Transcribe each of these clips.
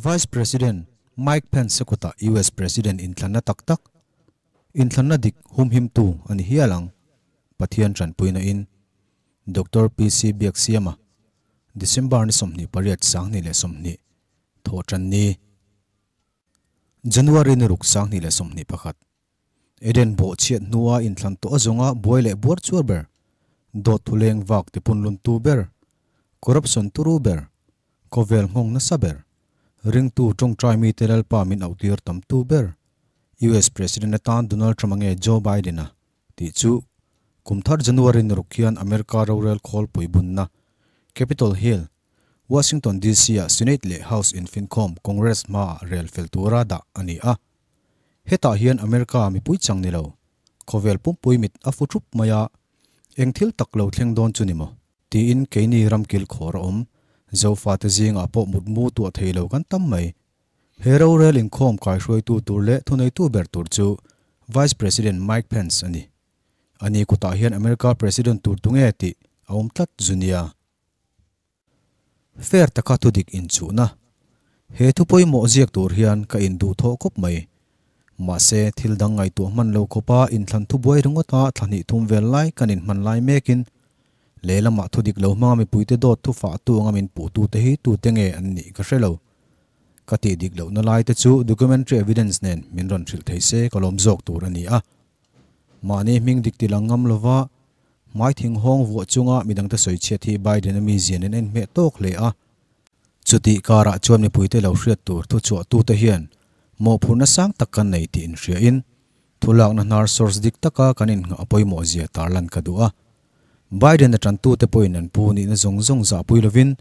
Vice President Mike Pence kutah US President inthlanna tak tak, inthlanna dik humhimtu a ni hial ang, Pathian tanpuina in. Doctor PC Biaksiama, December ni 28 2020, Thawhtanni. January ni ruk 2021. Eden bawhchhiat hnua inthlan tawh azawnga buai leh buar chuar ber, dawt thuleng vak tipunlun tu ber, corruption turu ber, khawvel nghawng nasa ber, ringtu tawngtai mite Lalpa min auhtir tam tu ber, US President atan Donald Trump-a nge Joe Biden-a tih chu kum thar January ni ruk hian America rorel khawlpui bunna Capitol Hill, Washington DC-ah Senate leh House infinkhawm Congress hmaah rel fel tura dah a ni a. Hetah hian America mipui chang ni lo, khawvel pumpui mit a fu thup mai a, eng thil tak lo thleng dawn chu ni maw? Tiin keini ramkil khawr a awm, Zofate zingah pawh mutmu tuah thei lo kan tam mai. He rorel inkhawm kaihruaitu tur leh thuneitu ber tur chu Vice President Mike Pence a ni. Ani kutah hian America President tur tunge tih a awm tlat zu nia. Fair taka thudik inchuhna. He thu pawimawh ziak tur hian ka induh thawh khawp mai. Mahse, thil dang ngaihtuah hman lo khawpa inthlan thubuai ringawta thla hnih thum vel lai kan inhman lai mekin lehlamah thudik lo hmanga mipuite dawt thu fahtu anga min puhtute hi tute nge an nih ka hre lo. Ka tih dik lohna laite chu documentary evidence nen min rawn hrilh thei se ka lawm zawk tur a ni a. Mahni hming dik ti lang ngam lova hmai thing hawng vuah chunga midangte sawi chhiat hi Biden-a mi zian in a inhmeh tawk hle a. Chutih karah chuan mipuite lo hriat tur thuchhuahtute hian mawhphurhna sang tak kan nei tih inhriain thulakna hnar source dik taka kan inngah a pawimawh zia tarlan ka duh a. Biden-a tantute pawhin an pu nihna zawng zawng zahpui lovin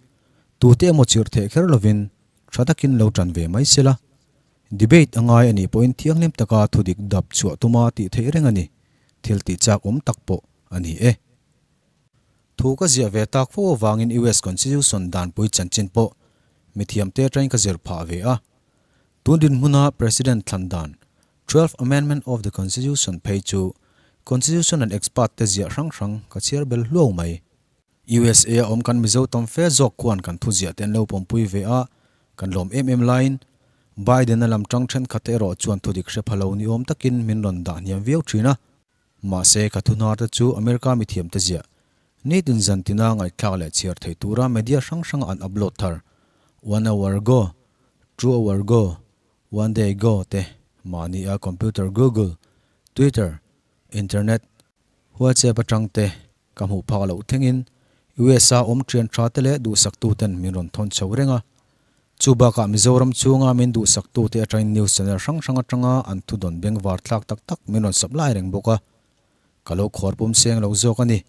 tute emaw chirh theh kher lovin tha takin lo tan ve mai sela. Debate a ngai a nih pawhin thianghlim taka thudik dap chhuah tuma tih theih reng a ni. Thil tih chak awm tak pawh a ni e. Thu ka ziah ve tak fo avangin US Constitution danpui chanchin pawh mithiamte atangin ka zir phah ve a. Tun dinhmuna President thlan dan, Twelfth Amendment of the Constitution phei chu Constitution and expert te ziah hrang hrang ka chhiar bel hluau mai. USA a awm kan Mizo tam fe zawk khuan kan thuziah te an lo pawmpui ve a, kan lawm em em laiin Biden-a lam tang thenkhat te erawh chuan thudik hre pha lo ni awm takin min rawn dah hniam viau thin a. Mahse, ka thuhnar te chu America mithiam te ziah nitin zantina ngaihthlak leh chhiar thei tura media hrang hranga an upload thar one hour ago, two hour ago, one day ago te mahni a computer Google, Twitter, Internet, WhatsApp atang te Ka hmuh phak loh thlengin USA awm thian tha te leh duhsaktuten min rawn thawn chho reng a. Chu bakah Mizoram chhunga min duhsaktute atangin news channel hrang hrang atanga an thudawn bengvar thlak tak tak min rawn sap lai reng bawk a. Ka lo khuar pum seng lo zawk a ni.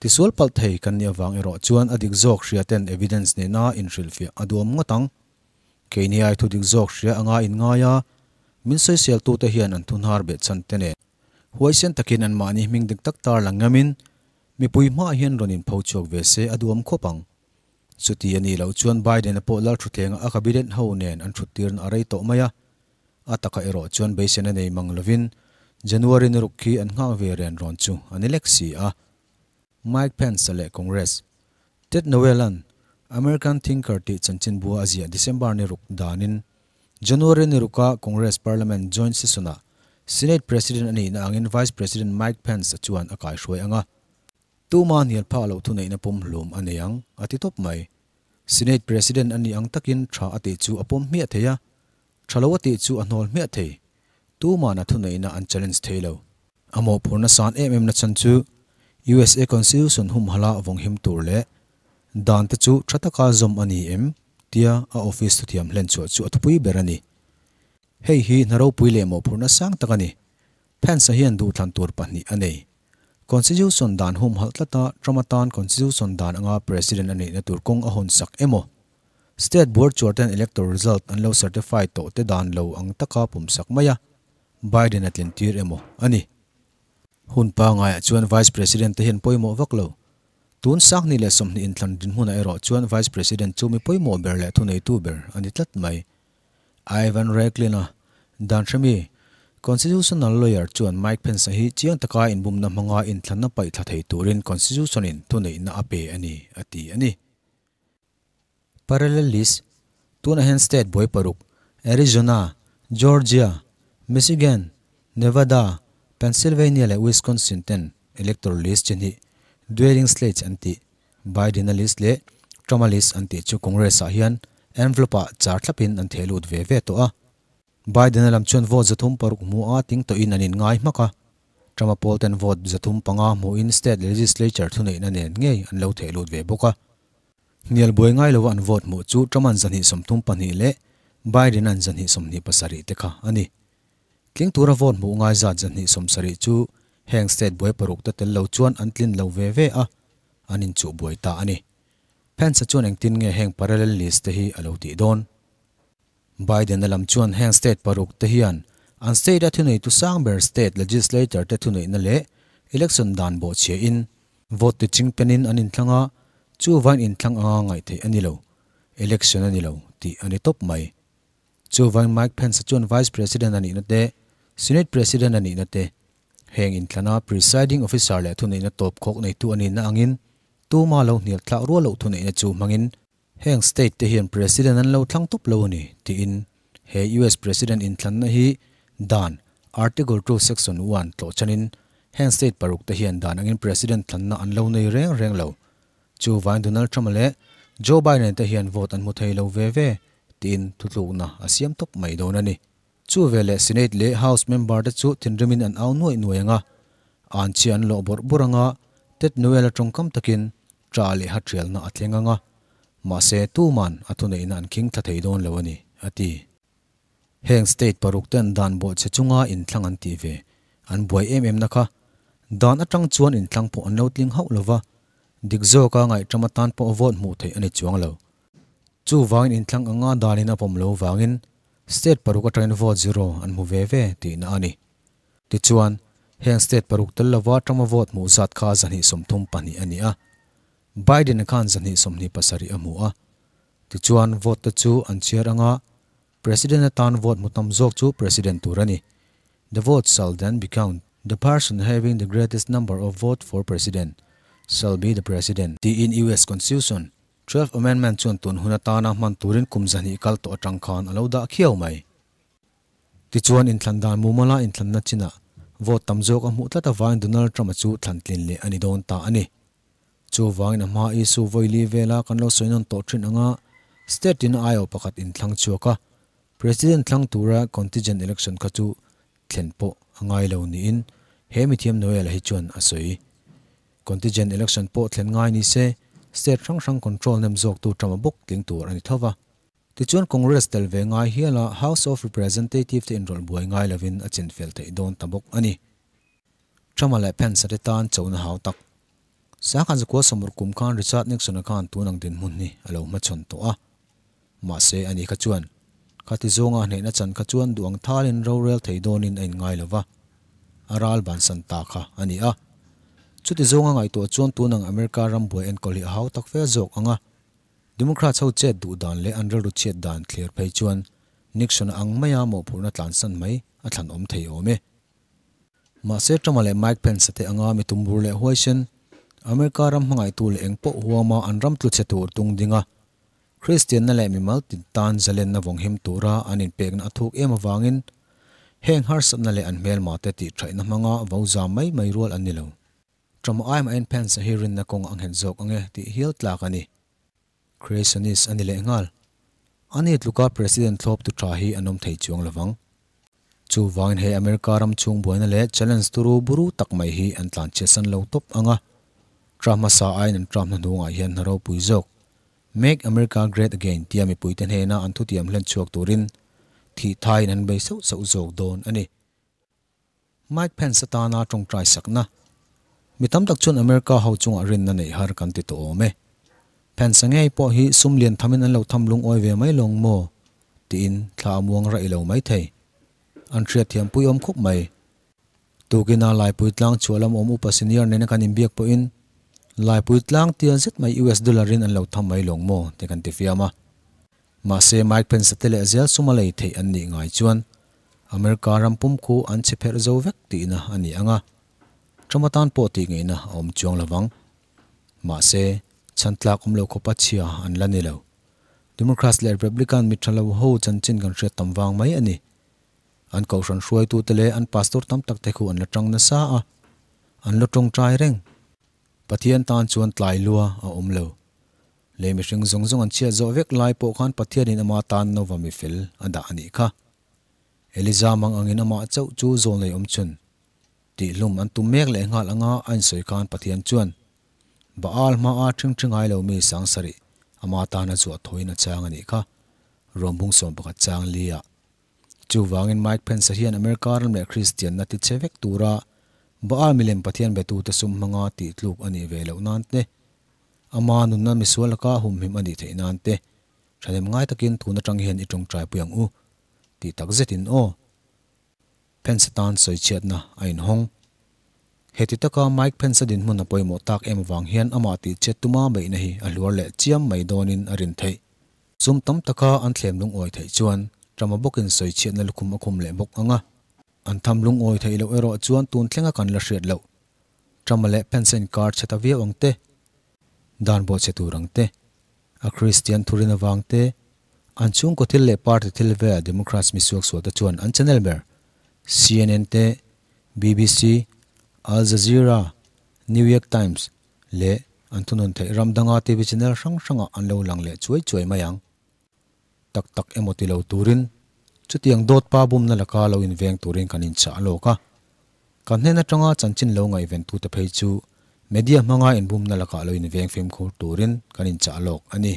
Tisual palh thei kan nih avang erawh chuan a dik zawk hria ten evidence nena inhrilhfiah a duam ngawt ang. Keini ai thudik zawk hria anga inngai a, min sawiseltute hian an thunhar behchhan te nen. Huaisen takin anmahni hming dik tak tar lang ngamin mipui hmaah hian rawn inpho chhuak ve se a duhawm khawp ang. Chuti a nih loh chuan Biden-a pawh lal thuthlengah a cabinet ho nen an thuttirna a rei tawh mai a, a taka erawh chuan beisena nei mang lovin January ni ruk khi an nghak ve ren rawn chu a ni lek si a. Mike Pence-a leh Congress Ted Noel-a'n American Thinker tih chanchinbua a ziah December ni ruk danin January ni ruka Congress Parliament Joint Session-ah Senate President a nihna angin Vice President Mike Pence-a chuan a kaihruai ang a, tuma hnial phak loh thuneihna pumhlum a nei ang, a ti tawp mai. Senate President a nih ang takin tha a tih chu a pawm hmiah thei a, tha lo a tih chu a hnawl hmiah thei. Tuma'n a thuneihna an challenge thei lo. A mawhphurhna san em em na chhan chu USA Constitution humhala vawnghim tur leh dan te chu tha taka zawm a ni em tia a office thuthiam hlen chhuah chu a thupui ber a ni. Hei hi hna ropui leh mawhphurhna sang tak a ni. Pence-a hian duhthlan tur pahnih a nei. Constitution dan humhalh tlata Trump atan Constitution dan anga President a neihna tur kawng a hawn sak emaw? State board chuarten electoral result an lo certify tawh te dan lo ang taka pumsak mai a. Biden a tlin tir emaw a ni. Hun pangaiah chuan Vice President te hian pawimawh vak lo. Tun Sanghni leh 20 inthlan dinhmunah erawh chuan Vice President chu mi pawimawh ber leh thuneitu ber a ni tlat mai. Ivan Raiklin-a dan hremi Constitutional lawyer chuan Mike Pence-a hi chiang taka inbumna hmanga inthlanna paih thla thei turin Constitution-in thuneihna a pe a ni, a ti a ni. Parallel list, Tunah hian state buai paruk, Arizona, Georgia, Michigan, Nevada, Pennsylvania leh Wisconsin ten electoral list chi hnih, dueling slates an tih, Biden-a list leh Trump-a list an tih chu Congress-ah hian envelope-ah char thlapin an theh lut ve ve tawh a. Biden-a lam chuan vote 306 hmu a ting tawhin an inngai hmak a. Trump-a pawl ten vote 305 hmuhin state legislature thuneihna nen ngei an lo theh lut ve bawk a. Hnial buai ngai lova an vote hmuh chu Trump-a'n 232 leh Biden-a'n 227 te kha a ni. Tling tura vote hmuh ngai zat 270 chu heng state buai paruk te tel lo chuan an tlin lo ve ve a, an inchuh buai ta a ni. Pence-a chuan engtin nge heng parallel list te hi a lo tih dawn? Biden-a lam chuan heng state paruk te hian an state-a thuneitu sang ber state legislature te thuneihna leh election dan bawhchhia in vote ti ching penin an inthlang a, chuvain inthlang anga ngaih theih a ni lo, election a ni lo tih a ni tawp mai. Chuvain Mike Pence-a chuan Vice President a nihna te, Senate President a nihna te, heng inthlana presiding officer leh thuneihna tawp khawk neitu a nihna angin tuma lo hnial thlak rual loh thuneihna chu hmangin Heng state te hian president an lo thlang tawp lo a ni, tiin he US president inthlanna hi dan Article 2 Section 1 tlawh chanin heng state paruk te hian dan angin president thlanna an lo nei reng reng lo. Chuvain Donald Trump leh Joe Biden te hian vote an hmu thei lo ve ve, tiin thutlukna a siam tawp mai dawn a ni. Chu veleh Senate leh House member te chu thinrimin an au nuaih nuaih ang a, an chhia an lawh bawrh bawrh ang a, Ted Noel-a tawngkam takin Ṭah leh haṭialna a thleng ang a, mahse tuman a thuneihna an khing thla thei dawn lo a ni, a ti. Heng state paruk ten dan bawhchhe chunga inthlang an tih ve an buai em em na kha dan aṭang chuan inthlang pawh an lo tling hauh lo va, dik zawka ngaihṭam atan pawh vote hmuh theih a ni chuang lo. Chuvangin inthlang anga danin a pawm lo vangin state paruk aṭangin vote zero an hmu ve ve tihna a ni. Tichuan, heng state paruk tel lova Trump-a vote hmuh zat kha 232 a ni a, Biden-a khan 227 a hmu a. Tichuan, vote te chu an chhiar anga President atan vote hmu tam zawk chu President tur a ni. The vote shall then be count, the person having the greatest number of vote for President shall be the President. Tiin US Constitution, 12th Amendment chuan tun hun atana hman turin kum 200 kal tawh atang khan a lo dah khiau mai. Tichuan, inthlan dan mumala inthlanna chinah vote tam zawk a hmuh tlat avangin Donald Trump-a chu thlan tlin leh a ni dawn ta a ni. Chuvangin a hma issue vawi li vela kan lo sawi nawn tawh thin anga state in aiawh pakhat inthlang chhuak a, President thlang tura contingent election kha chu thlen pawh a ngai lo niin he mithiam Noel-a hi chuan a sawi. Contingent election pawh thlen ngai ni se state hrang hrang control nem zawktu Trump-a bawk tling tur a ni tho va. Tichuan Congress tel ve ngai hiala House of Representative te inrawlh buai ngai lovin a chinfel theih dawn ta bawk a ni. Trump-a leh Pence-a te tan chona hau tak. Sanghan zakua sawmur kum khan Richard Nixon-a khan tun ang dinhmun hi a lo hmachhawn tawh a. Mahse ani kha chuan khati zawnga hnehna chan kha chuan duh ang thalin rorel thei dawnin a inngai lo va, a ral bansan ta kha a ni a. Chuti zawnga ngaihtuah chuan tun ang America ram buai enkawl hi a hau tak fe zawk ang a. Democrats ho chet duh dan leh an rilru chhiat dan thlir phei chuan Nixon-a ang maia mawhphurhna tlansan mai a thlan awm thei awm e. Mahse Trump-a leh Mike Pence-a te anga mi tumbur leh huaisen, America ram hmangaihtu leh eng pawh huama an ram tlu chhe tur tung dinga Kristianna leh mimal tin tan zalenna vawnghim tura an inpekna a thuk em avangin heng harsatna leh an hmelma te tihṭhaihna hmanga vo zam mai mai rual an ni lo. Trump ai mahin Pence hi rinna kawng a nghet zawk ange tih hial tlak a ni. Creationist a ni leh nghal. Ani tluka President thlawp tu tha hi an awm thei chuang lovang. Chuvangin hei America ram chhung buaina leh challenge turu buru tak mai hi an tlanchhiatsan lo tawp ang a. Trump hmasa aiin an Trump hnahnungah hian hna ropui zawk Make America Great Again tia mipuite hnena an thutiam hlen chhuak turin thih thaiin an bei sauh sauh zawk dawn a ni. Mike Pence atana tawngtai sakna. Mi tam tak chuan America ho chungah rinna neih har kan ti tawh awm e. Pence-a ngei pawh hi sum lian thamin an lo tham lungawi ve mai lawng maw? tiin thla a muang raih lo mai thei. An hriatthiam pui awm khawp mai. Tukina Laipui tlang chhuah lam awm upa senior nena kan inbiak pawhin Laipui tlang tial zet mai US dollar in an lo tham mai lawng maw? te kan ti fiam a. Mahse Mike Pence-a te leh zel sum a lei theih an nih ngai chuan America ram pum khu an chhe pherh zo vek tihna a ni ang a, Trump atan pawh tih ngeihna a awm chuang lovang. Mahse, chhan tlak awm lo khawpa chhia an la ni lo. Democrats leh Republican mi tha lo ho chanchin kan hriat tam vang mai a ni. An kohhran hruaitute leh an pastor tam tak te khu an la tang nasa a, an la tawngtai reng. Pathian tan chuan tlai lua a awm lo. Lei mihring zawng zawng an chhiat zawh vek lai pawh khan Pathianin ama tan nova mi fel a dah a nih kha. Eliza mang angin amah chauh chu zawl nei awm chhun. Tihhlum an tum mek leh nghal anga a insawi khan Pathian chuan Baal hmaa ṭhingṭhi ngai lo mi sangsarih ama tana zuah thawiin a chang a nih kha, Rawmbung 11 chang li ah. Chuvangin Mike Pence-a hian America ram leh Kristianna ti che vek tura Baal milem Pathian betute sum hmanga tih tluk a nih ve loh nan te, ama nunna misual laka humhim a nih theih nan te thahnem ngai takin tun atang hian i tawngtai pui ang u tih tak zetin aw. Pence tan sawichhiatna a inhawng. Heti taka Mike Pence-a dinhmun a pawimawh tak em avang hian amah tihchhiat tuma beihna hi a hluar leh chiam mai dawnin a rin theih. Sum tam taka an thlem lungawi theih chuan Trump-a bawkin sawichhiatna lukhum a khum leh bawk ang a. An tham lungawi theih loh erawh chuan tun thlenga kan la hriat loh Trump-a leh Pence-a inkar chhe ta viau ang te, dan bawh chhe tur ang te, a Kristian thurin avang te, an chhungkaw thil leh party thil vela Democrats mi suaksual te chuan an channel ber CNN te, BBC, Al Jazeera, New York Times leh an thunun theih ram danga TV channel hrang hrangah an lo lang leh chuai chuai mai ang. Tak tak emaw ti lo turin chutiang dawt pa bumna laka lo inveng turin kan inchah lawk a. Kan hnen atanga chanchin lo ngaihventute phei chu media hmanga inbumna lakah lo inveng fimkhur turin kan inchah lawk a ni.